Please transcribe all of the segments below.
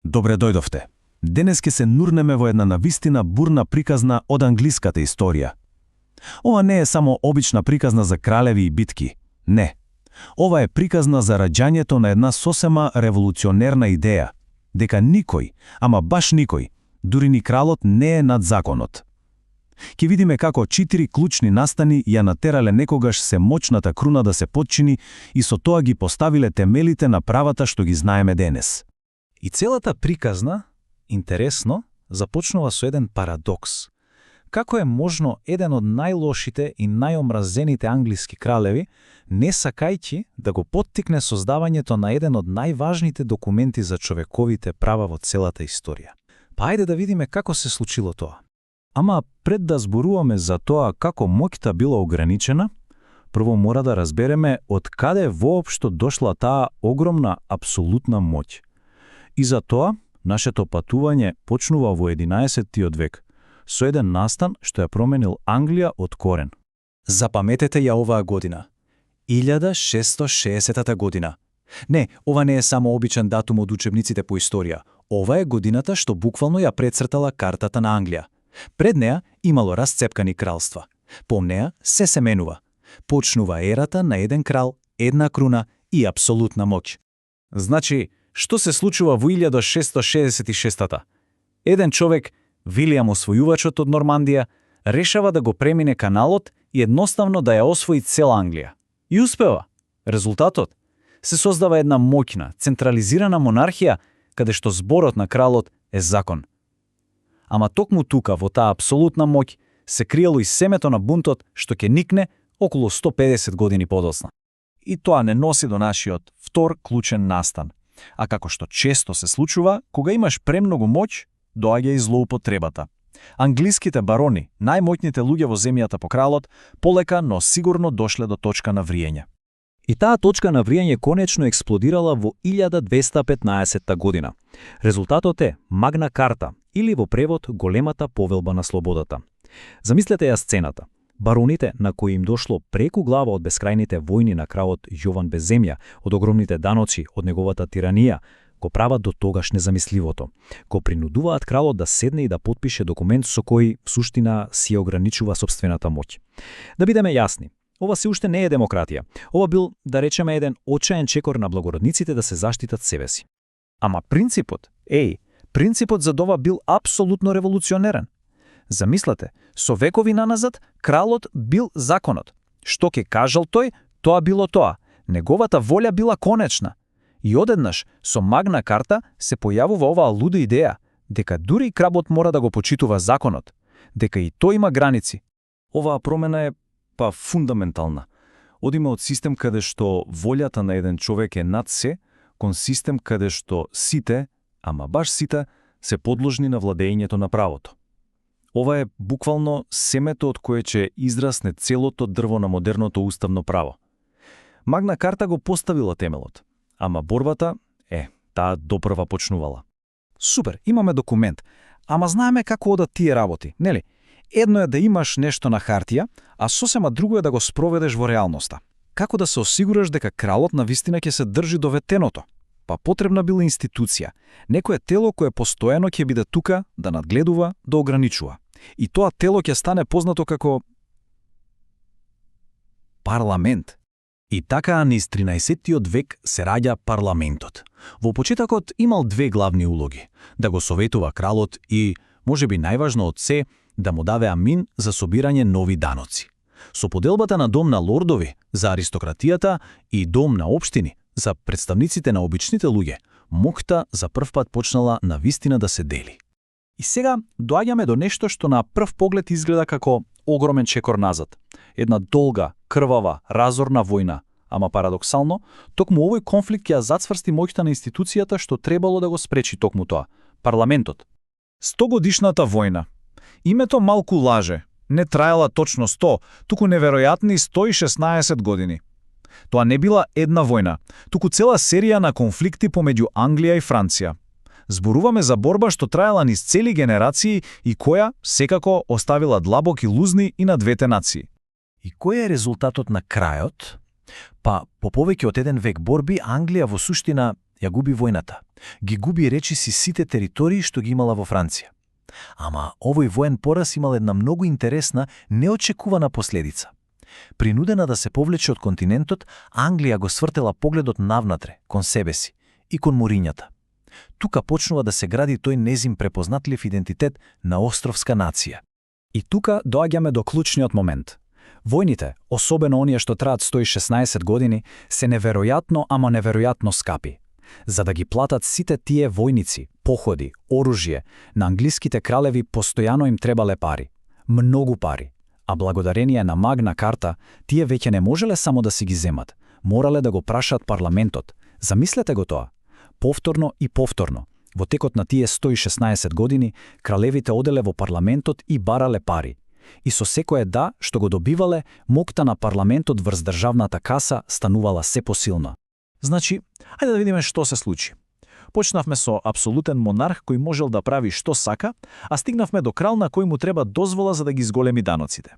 Добре дојдовте. Денес ке се нурнеме во една навистина бурна приказна од англиската историја. Ова не е само обична приказна за кралеви и битки. Не. Ова е приказна за раѓањето на една сосема револуционерна идеја, дека никој, ама баш никој, дури ни кралот не е над законот. Ке видиме како 4 клучни настани ја натерале некогаш се моќната круна да се потчини и со тоа ги поставиле темелите на правата што ги знаеме денес. И целата приказна, интересно, започнува со еден парадокс. Како е можно еден од најлошите и најомразените англиски кралеви, не сакајќи да го поттикне создавањето на еден од најважните документи за човековите права во целата историја? Па ајде да видиме како се случило тоа. Ама пред да зборуваме за тоа како моќта била ограничена, прво мора да разбереме од каде воопшто дошла таа огромна апсолутна моќ. И за тоа, нашето патување почнува во 11-тиот век, со еден настан што ја променил Англија од корен. Запаметете ја оваа година. 1660 година. Не, ова не е само обичен датум од учебниците по историја. Ова е годината што буквално ја прецртала картата на Англија. Пред неа имало расцепкани кралства. По неа се менува. Почнува ерата на еден крал, една круна и апсолутна моќ. Значи, што се случува во 1666-та? Еден човек, Вилијам освојувачот од Нормандија, решава да го премине каналот и едноставно да ја освои цела Англија. И успева. Резултатот? Се создава една моќна, централизирана монархија, каде што зборот на кралот е закон. Ама токму тука, во таа апсолутна моќ, се криело и семето на бунтот што ќе никне околу 150 години подоцна. И тоа не носи до нашиот втор клучен настан. А како што често се случува, кога имаш премногу моќ, доаѓа и злоупотребата. Англиските барони, најмоќните луѓе во земјата по кралот, полека, но сигурно дошле до точка на вриење. И таа точка на вриење конечно експлодирала во 1215 година. Резултатот е Магна Карта, или во превод Големата повелба на слободата. Замислете ја сцената. Бароните, на кои им дошло преку глава од бескрајните војни на кралот Јован без земја, од огромните даноци, од неговата тиранија, го прават до тогаш незамисливото. Го принудуваат кралот да седне и да потпише документ со кој в суштина си ограничува собствената моќ. Да бидеме јасни, ова се уште не е демократија. Ова бил, да речеме, еден очаен чекор на благородниците да се заштитат себе си. Ама принципот за ова бил апсолутно револуционерен. Замислете, со векови наназад, кралот бил законот. Што ке кажал тој, тоа било тоа. Неговата волја била конечна. И одеднаш, со Магна Карта, се појавува оваа луда идеја, дека дури и кралот мора да го почитува законот, дека и тој има граници. Оваа промена е фундаментална. Одиме од систем каде што волјата на еден човек е над се, кон систем каде што сите, ама баш сите, се подложни на владењето на правото. Ова е буквално семето од кое ќе израсне целото дрво на модерното уставно право. Магна Карта го поставила темелот, ама борбата, таа допрва почнувала. Супер, имаме документ, ама знаеме како одат тие работи, нели? Едно е да имаш нешто на хартија, а сосема друго е да го спроведеш во реалноста. Како да се осигураш дека кралот навистина ќе се држи до ветеното? Па потребна била институција, некое тело кое постојано ќе биде тука да надгледува, да ограничува. И тоа тело ќе стане познато како парламент. И така низ 13-тиот век се раѓа парламентот. Во почетокот имал две главни улоги: да го советува кралот и, можеби најважно од се, да му даве амин за собирање нови даноци. Со поделбата на дом на лордови за аристократијата и дом на општини за представниците на обичните луѓе, моќта за прв пат почнала на вистина да се дели. И сега доаѓаме до нешто што на прв поглед изгледа како огромен чекор назад. Една долга, крвава, разорна војна, ама парадоксално, токму овој конфликт ќе ја зацврсти моќта на институцијата што требало да го спречи токму тоа – парламентот. 100-годишната војна. Името малку лаже. Не траела точно 100, туку неверојатни 116 години. Тоа не била една војна, туку цела серија на конфликти помеѓу Англија и Франција. Зборуваме за борба што траела низ цели генерации и која, секако, оставила длабоки лузни и на двете нации. И кој е резултатот на крајот? Па, по повеќе од еден век борби, Англија во суштина ја губи војната. Ги губи речиси сите територии што ги имала во Франција. Ама овој воен пораз имал една многу интересна, неочекувана последица. Принудена да се повлече од континентот, Англија го свртела погледот навнатре, кон себе си и кон морињата. Тука почнува да се гради тој незин препознатлив идентитет на островска нација. И тука доаѓаме до клучниот момент. Војните, особено оние што траат 116 години, се неверојатно, ама неверојатно скапи. За да ги платат сите тие војници, походи, оружје, на англиските кралеви постојано им требале пари. Многу пари. А благодарение на Магна Карта, тие веќе не можеле само да си ги земат. Морале да го прашаат парламентот. Замислете го тоа. Повторно и повторно. Во текот на тие 116 години, кралевите оделе во парламентот и барале пари. И со секое да, што го добивале, моќта на парламентот врз државната каса станувала се посилна. Значи, ајде да видиме што се случи. Почнавме со апсолутен монарх кој можел да прави што сака, а стигнавме до крал на кој му треба дозвола за да ги зголеми даноците.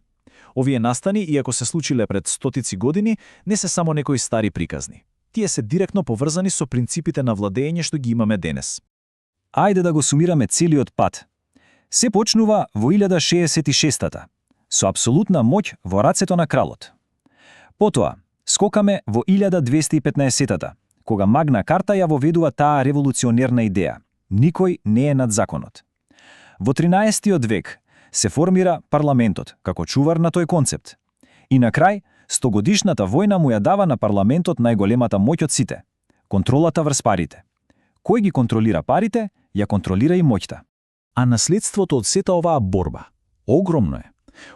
Овие настани, иако се случиле пред стотици години, не се само некои стари приказни. Тие се директно поврзани со принципите на владење што ги имаме денес. Ајде да го сумираме целиот пат. Се почнува во 1066-та, со апсолутна моќ во рацето на кралот. Потоа, скокаме во 1215-та, кога Магна Карта ја воведува таа револуционерна идеја. Никој не е над законот. Во 13-тиот век се формира парламентот, како чувар на тој концепт. И на крај, 100-годишната војна му ја дава на парламентот најголемата моќ од сите – контролата врз парите. Кој ги контролира парите, ја контролира и моќта. А наследството од сета оваа борба огромно е.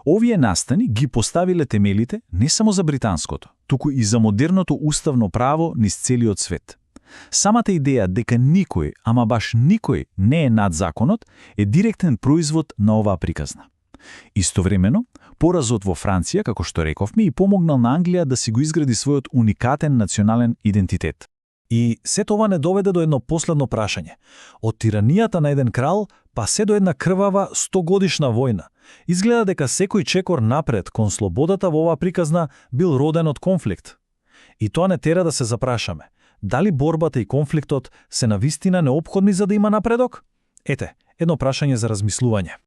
Овие настани ги поставиле темелите не само за британското, туку и за модерното уставно право низ целиот свет. Самата идеја дека никој, ама баш никој не е над законот, е директен производ на оваа приказна. Истовремено, поразот во Франција, како што рековме, и помогнал на Англија да си го изгради својот уникатен национален идентитет. И сето ова не доведе до едно последно прашање. Од тиранијата на еден крал, па се до една крвава 100-годишна војна. Изгледа дека секој чекор напред кон слободата во оваа приказна бил роден од конфликт. И тоа не тера да се запрашаме. Дали борбата и конфликтот се навистина неопходни за да има напредок? Ете, едно прашање за размислување.